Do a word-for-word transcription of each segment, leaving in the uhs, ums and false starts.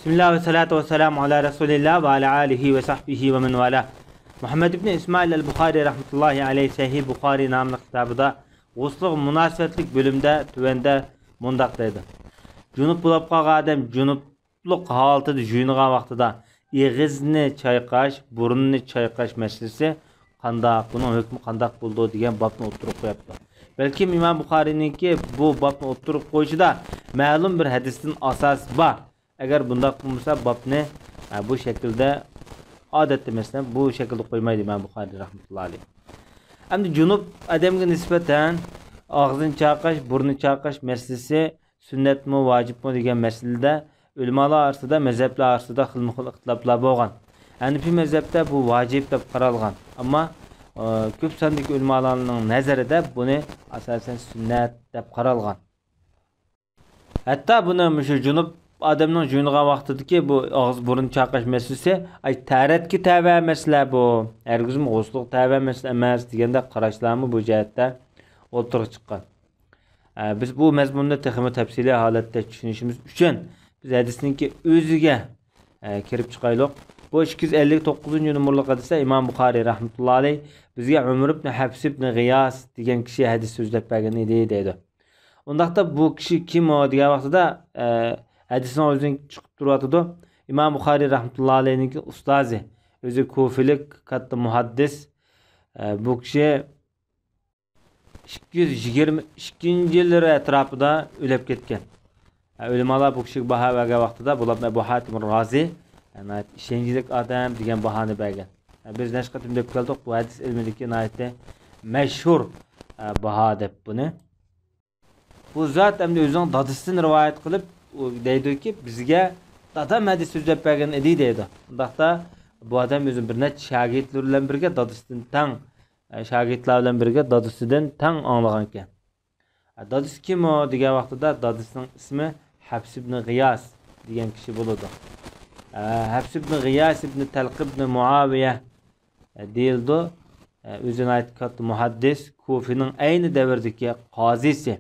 بىسمىللا ۋەسسالاتۇ ۋەسسالامۇ ئالا رەسۇلىللا ۋە ئالا ئالىھى ۋە سەھبىھى ۋە مەن ۋالا. مۇھەممەد ئىبنى ئىسمائىل ئەل بۇخارىي رەھمەتۇللاھى ئەلەيھ سەھىھ بۇخارىي ناملىق كىتابىدا غۇسلغا مۇناسىۋەتلىك بۆلۈمدە تۆۋەندە مۇنداق دەيدۇ: جۇنۇپ بولۇپ قالغان ئادەم جۇنۇپلۇق ھالىتىدە يۇيۇنغان ۋاقتىدا ئېغىزنى چايقاش، بۇرنىنى چايقاش مەسىلىسى قانداق، بۇنىڭ ھۆكمى قانداق بولىدۇ دېگەن بابنى ئوتتۇرىغا قويۇپتۇ. بەلكىم ئىمام بۇخارىينىڭكى بۇ بابنى ئوتتۇرىغا قويۇشىدا مەلۇم بىر ھەدىستىن ئاساس بار. ئەگەر بۇنداق بولمىسا، بابنى، ئە، بۇ شەكىلدە، ئادەتتە مەسىلەن، بۇ شەكىلدە قويمايدۇ ئىمام بۇخارىي رەھمەتۇللا ئەلەيھ. ئەمدى جۇنۇپ ئادەمگە نىسبەتەن ئاغزىنى چايقاش، بۇرنىنى چايقاش مەسىلىسى سۈننەتمۇ، ۋاجىپمۇ دېگەن مەسىلىدە ئۆلىمالار ئارىسىدا، مەزھەپلەر ئارىسىدا خىلمۇ خىل ئىختىلاپلار بولغان. ھەنىفىي مەزھەپتە بۇ ۋاجىپ دەپ قارالغان. ئەمما، ئە، كۆپ ساندىكى ئۆلىمالارنىڭ نەزىرىدە بۇنى ئاساسەن سۈننەت دەپ قارالغان. ھەتتا بۇنى مۇشۇ جۇنۇپ ئادەمنىڭ جۇيۇنغان ۋاقتىدىكى بۇ ئاغزى بۇرۇن چايقاش مەسىلىسى، ئاي، تەرەتكە تەۋە مەسىلە بۇ، ھەرگىزمۇ غۇسلغا تەۋە مەسىلە ئەمەس دېگەندەك قاراشلارمۇ بۇ جەھەتتە ئوتتۇرىغا چىققان. ئە، بىز بۇ مەزمۇننى تېخىمۇ تەپسىلىي ھالەتتە چۈشىنىشىمىز ئۈچۈن، بىز ھەدىسنىڭكى ئۆزىگە، ئە، كىرىپ چىقايلۇق. بۇ ئىككى يۈز ئەللىك توققۇزىنچى نومۇرلۇق ھەدىستە ئىمام بۇخارىي رەھمەتۇللا ئەلەيھ بىزگە ئۆمەر ئىبن ھەفس ئىبن غىياس دېگەن كىشى ھەدىس سۆزلەپ بەرگەن ئىدى، دەيدۇ. ئۇنداقتا بۇ كىشى كىم ئۇ دېگەن ۋاقتىدا، ئە، ھەدىسنىڭ ئۆزىدىن چىقىپ تۇرۇۋاتىدۇ. ئىمام بۇخارىي رەھمەتۇللا ئەلەيھنىڭكى ئۇستازى، ئۆزى كۇفىلىك كاتتا مۇھەددىس. ئە، بۇ كىشى ئىككى يۈز يىگىرمە ئىككىنچى يىللىرى ئەتراپىدا ئۆلۈپ كەتكەن. ئە، ئۆلىمالار بۇ كىشىگە باھا بەرگەن ۋاقتىدا، بۇلار ئەبۇ ھاتىم رازى، ئە، ناھايىتى ئىشەنچلىك ئادەم دېگەن باھانى بەرگەن. ئە، بىز نەچچە قېتىم دەپ كەلدۇق، بۇ ھەدىس ئىلمىدىكى ناھايىتى مەشھۇر، ئە، باھا دەپ بۇنى. بۇ زات ئەمدى ئۆزىنىڭ دادىسىدىن رىۋايەت قىلىپ، ئۇ دەيدۇكى، بىزگە دادام ھەدىس سۆزلەپ بەرگەن ئىدى، دەيدۇ. ئۇنداقتا بۇ ئادەم ئۆزى بىر نەچچە شاگىرتلىرى بىلەن بىرگە دادىسىدىن تەڭ، ئە، شاگىرتلار بىلەن بىرگە دادىسىدىن تەڭ ئاڭلىغان ئىكەن. ئە، دادىسى كىم ئۇ دېگەن ۋاقتىدا، دادىسىنىڭ ئىسمى ھەفس ئىبنى غىياس دېگەن كىشى بولىدۇ. ئە، ھەفس ئىبنى غىياس ئىبنى تەلق ئىبنى مۇئاۋىيە، ئە، دېيىلىدۇ. ئە، ئۆزى ناھايىتى كاتتا مۇھەددىس، كۇفىنىڭ ئەينى دەۋردىكى قازىسى.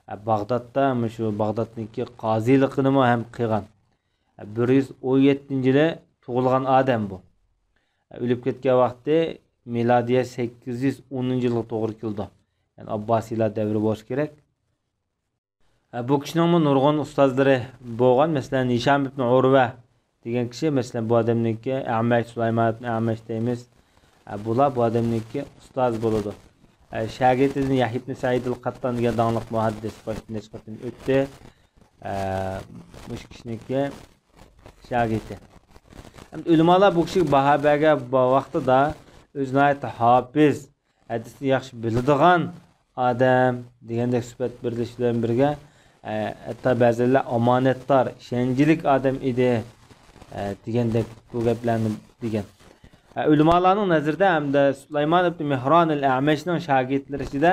ئە، باغدادتا، مۇشۇ باغدادنىڭكى قازىلىقىنىمۇ ھەم قىلغان. ئە، بىر يۈز ئون يەتتىنچى يىلى تۇغۇلغان ئادەم بۇ. ئە، ئۆلۈپ كەتكەن ۋاقتى مىلادىيە سەككىز يۈز ئونىنچى يىلغا توغرا كېلىدۇ. يەنى ئابباسىيلار دەۋرى بولسا كېرەك. ئە، بۇ كىشىنىڭمۇ نۇرغۇن ئۇستازلىرى بولغان. مەسىلەن، ھىشام ئىبن ئۇرۋە دېگەن كىشى، مەسىلەن، بۇ ئادەمنىڭكى ئەمەش، سۇلايمان ئىبن ئەمەش دەيمىز. ئە، بۇلار بۇ ئادەمنىڭكى ئۇستازى بولىدۇ. ئە، شاگىرتىدىن يەھيا ئىبن سەئىدىل قاتتان دېگەن داڭلىق مۇھەددىس باشتىن نەچچە قېتىم ئۆتتى. ئە، مۇشۇ كىشىنىڭكى شاگىرتى. ئەمدى ئۆلىمالار بۇ كىشىگە باھا بەرگەن ۋاقتىدا ئۆزى ناھايىتى ھاپىز، ھەدىسنى ياخشى بىلىدىغان ئادەم دېگەندەك سۈپەت بېرىلىش بىلەن بىرگە، ئە، ھەتتا بەزىلەر ئامانەتدار، ئىشەنچلىك ئادەم ئىدى، ئە، دېگەندەك بۇ گەپلەرنى دېگەن. ئە، ئۆلىمالارنىڭ نەزىرىدە ھەمدە سۇلايمان ئىبن مېھران ئەل ئەمەشنىڭ شاگىرتلىرى ئىچىدە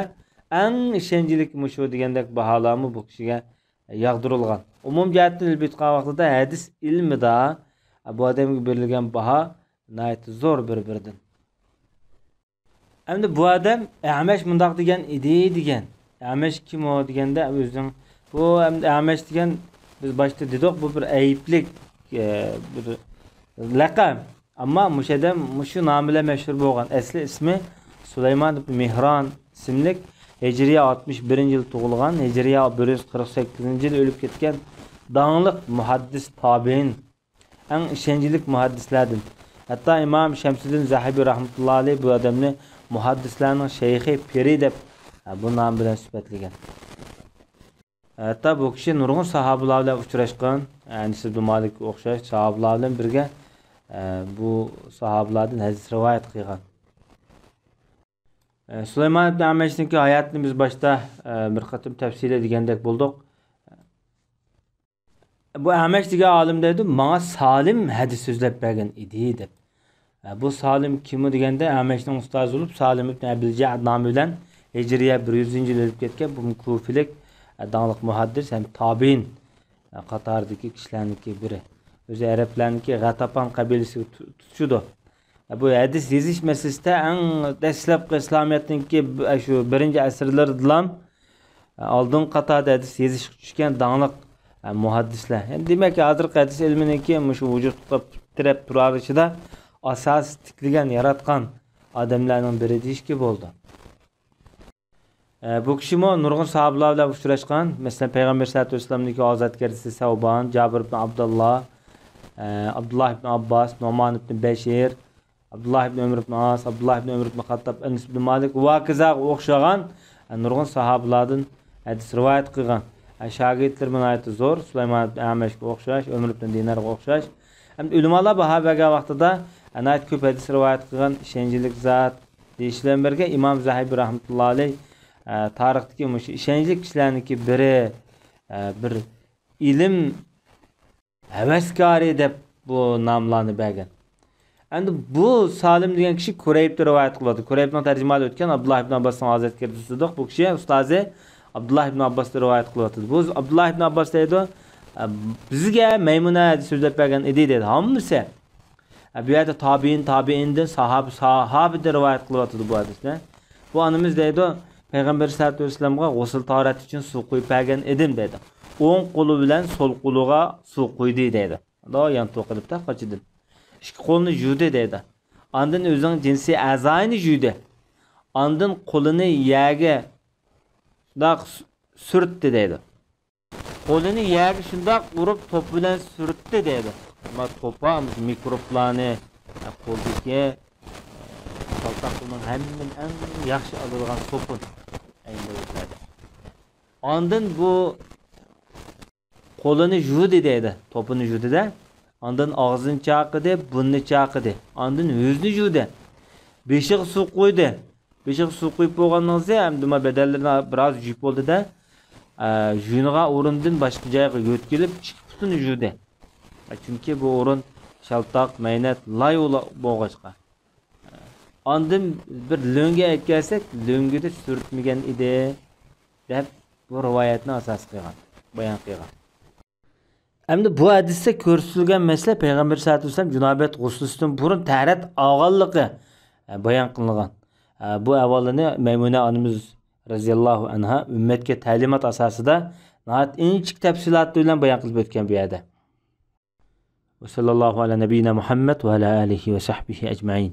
ئەڭ ئىشەنچلىك مۇشۇ دېگەندەك باھالارمۇ بۇ كىشىگە ياغدۇرۇلغان. ئومۇمىي جەھەتتىن ئېلىپ ئېيتقان ۋاقتىدا ھەدىس ئىلمىدا بۇ ئادەمگە بېرىلگەن باھا ناھايىتى زور بىر-بىرىدىن. ئەمدى بۇ ئادەم ئەمەش مۇنداق دېگەن ئىدى دېگەن. ئەمەش كىم ئۇ دېگەندە ئۆزىنىڭ، بۇ ئەمدى ئەمەش دېگەن، بىز باشتا دېدۇق، بۇ بىر ئەيىبلىك، ئە، بىر لەقەم. ئەمما مۇشۇ ئادەم مۇشۇ نام بىلەن مەشھۇر بولغان. ئەسلى ئىسمى سۇلايمان ئىبن مېھران ئىسىملىك، ھىجرىيە ئاتمىش بىرىنچى يىل تۇغۇلغان، ھىجرىيە بىر يۈز قىرىق سەككىزىنچى يىل ئۆلۈپ كەتكەن داڭلىق مۇھەددىس تابىئىن. ئەڭ ئىشەنچلىك مۇھەددىسلەردىن. ھەتتا ئىمام شەمسىدىن زەھەبى رەھمەتۇللا ئەلەيھ بۇ ئادەمنى مۇھەددىسلەرنىڭ شەيخى پىرى دەپ، بۇ نام بىلەن سۈپەتلىگەن. ھەتتا بۇ كىشى نۇرغۇن ساھابىلار بىلەن ئۇچراشقان، ئەنەس ئىبن مالىككە ئوخشاش ساھابىلار بىلەن بىرگە، بۇ ساھابىلاردىن ھەدىس رىۋايەت قىلغان. سۇلايمان ئىبن ئەمەشنىڭكى ھاياتىنى بىز باشتا، بىر قېتىم تەپسىلىي دېگەندەك بولدۇق. بۇ ئەمەش دېگەن ئالىم دەيدۇ، ماڭا سالىم ھەدىس سۆزلەپ بەرگەن ئىدى، دەپ. بۇ سالىم كىمۇ دېگەندە، ئەمەشنىڭ ئۇستازى بولۇپ، سالىم ئىبن ئەبىل جەئد نامى بىلەن ھىجرىيە بىر يۈزىنچى يىل ئۆلۈپ كەتكەن، بۇمۇ كۇفىلىك، داڭلىق مۇھەددىس ھەم تابىئىن قاتارىدىكى كىشىلەرنىڭكى بىرى. ئۆزى ئەرەبلەرنىڭكى غەتاپان قەبىلىسىگە تۇ-، تۇتىشىدۇ. بۇ ھەدىس يېزىش مەسىلىسىدە ئەڭ دەسلەپكى ئىسلامىيەتنىڭكى ب-، شۇ بىرىنچى ئەسىرلىرىدىلا ئالدىنقى قاتاردا ھەدىس يېزىشقا چۈشكەن داڭلىق ھە، مۇھەددىسلەر. يەنى دېمەك، ھازىرقى ھەدىس ئىلمىنىڭكى مۇشۇ ۋۇجۇدقا تىرەپ تۇرار ئىچىدە ئاساس تىكلىگەن، ياراتقان ئادەملەرنىڭ بىرى دېيىشكە بولىدۇ. ئە، بۇ كىشىمۇ نۇرغۇن ساھابىلار بىلەن ئۇچراشقان. مەسىلەن، پەيغەمبەر سەللەللاھۇ ئەلەيھى ۋەسەللەمنىڭكى ئازادگەرچىسى سەۋبان، جابىر ئىبن ئابدۇللا، ئە، ئابدۇللا ئىبن ئابباس، نومان ئىبن بەشىر، ئابدۇللا ئىبن ئۆمەر ئىبن ئاس، ئابدۇللا ئىبن ئۆمەر ئىبن خاتتاب، ئەنەس ئىبن مالىك ۋە ھاكازاغا ئوخشىغان، ئە، نۇرغۇن ساھابىلەردىن ھەدىس رىۋايەت قىلغان. ئە، شاگىرتلىرىمۇ ناھايىتى زور، سۇلايمان ئىبن ئەمەشكە ئوخشاش، ئۆمەر ئىبن دىنارغا ئوخشاش. ئەمدى ئۆلىمالار باھا بەرگەن ۋاقتىدا، ئە، ناھايىتى كۆپ ھەدىس رىۋايەت قىلغان ئىشەنچلىك زات، دېيىش بىلەن بىرگە، ئىمام زەھەبى رەھمەتۇللا ئەلەيھ، ئە، تارىختىكى مۇشۇ ئىشەنچلىك كىشىلەرنىڭكى بىرى، ئە، بىر ئىلىم ھەۋەسكارى دەپ بۇ ناملارنى بەرگەن. ئەمدى بۇ سالىم دېگەن كىشى كۇرەيبتىن رىۋايەت قىلىۋاتىدۇ. كۇرەيبنىڭ تەرجىمىھالى ئۆتكەن، ئابدۇللا ئىبن ئابباسنىڭ ئازادگەرچىسىدۇق. بۇ كىشى ئۇستازى ئابدۇللا ئىبن ئابباستىن رىۋايەت قىلىۋاتىدۇ. بۇ ئابدۇللا ئىبن ئابباس دەيدۇ، ئە، بىزگە مەيمۇنە ھەدىس سۆزلەپ بەرگەن ئىدى دەيدۇ. ھەممىسى. ئە، بۇ يەردە تابىئىن، تابىئىندىن، ساھابە، ساھابىدىن رىۋايەت قىلىۋاتىدۇ بۇ ھەدىسنى. بۇ ئانىمىز دەيدۇ، پەيغەمبەر سەللەللاھۇ ئەلەيھى ۋەسەللەمغا غۇسۇل تاھارەت ئۈچۈن سۇ قۇيۇپ بەرگەن ئىدىم دەيدۇ. ئوڭ قولى بىلەن سول قولىغا سۇ قۇيدى دەيدۇ. ئۇنداق يانتۇ قىلىپتا قاچىدىن. ئىككى قولىنى يۇدى دەيدۇ. ئاندىن ئۆزىنىڭ جىنسىي ئەزايىنى يۇدى. ئاندىن قولىنى يەرگە شۇنداق سۈ-، سۈرتتى دەيدۇ. قولىنى يەرگە شۇنداق ئۇرۇپ، توپا بىلەن سۈرتتى دەيدۇ. ئەمما توپا مۇشۇ مىكروبلارنى، ئە، قولدىكى، ئە، شالتاقلارنىڭ ھەممىنى ئەڭ ياخشى ئالىدىغان سوپۇن. ئەينى ۋاقىتلاردا. ئاندىن بۇ قولىنى يۇدى دەيدۇ. توپىنى يۇدى-دە. ئاندىن ئاغزىنى چايقىدى، بۇرنىنى چايقىدى. ئاندىن يۈزىنى يۇدى. بېشىغا سۇ قۇيدى. بېشىغا سۇ قۇيۇپ بولغاندىن كېيىن، ئەمدى ما بەدەنلىرىنى بىراز يۇيۇپ بولدى-دە، ئە، يۇيۇنغان ئورۇندىن باشقا جايغا يۆتكىلىپ، ئىككى پۇتىنى يۇدى. ئە، چۈنكى بۇ ئورۇن شالتاق، مەينەت، لاي بولا-، بولغاچقا. ئاندىن بىر لۆڭگە ئەكەلسەك، لۆڭگىدە سۈرتمىگەن ئىدى، دەپ بۇ رىۋايەتنى ئاساس قىلغان، بايان قىلغان. ئەمدى بۇ ھەدىستە كۆرسىتىلگەن مەسىلە پەيغەمبەر سەللەللاھۇ ئەلەيھى ۋەسەللەم جۇنابەت غۇسلىسىدىن بۇرۇن تەھارەت ئالغانلىقى، ئە، بايان قىلىنغان. ئە، بۇ ئەھۋاللارنى مەيمۇنە ئانىمىز رەزىياللاھۇ ئەنھا ئۈممەتكە تەلىمات ئاساسىدا ناھايىتى ئىنچىكە تەپسىلاتى بىلەن بايان قىلىپ ئۆتكەن بۇ يەردە. وصلى الله على نبينا محمد وعلى آله وصحبه أجمعين.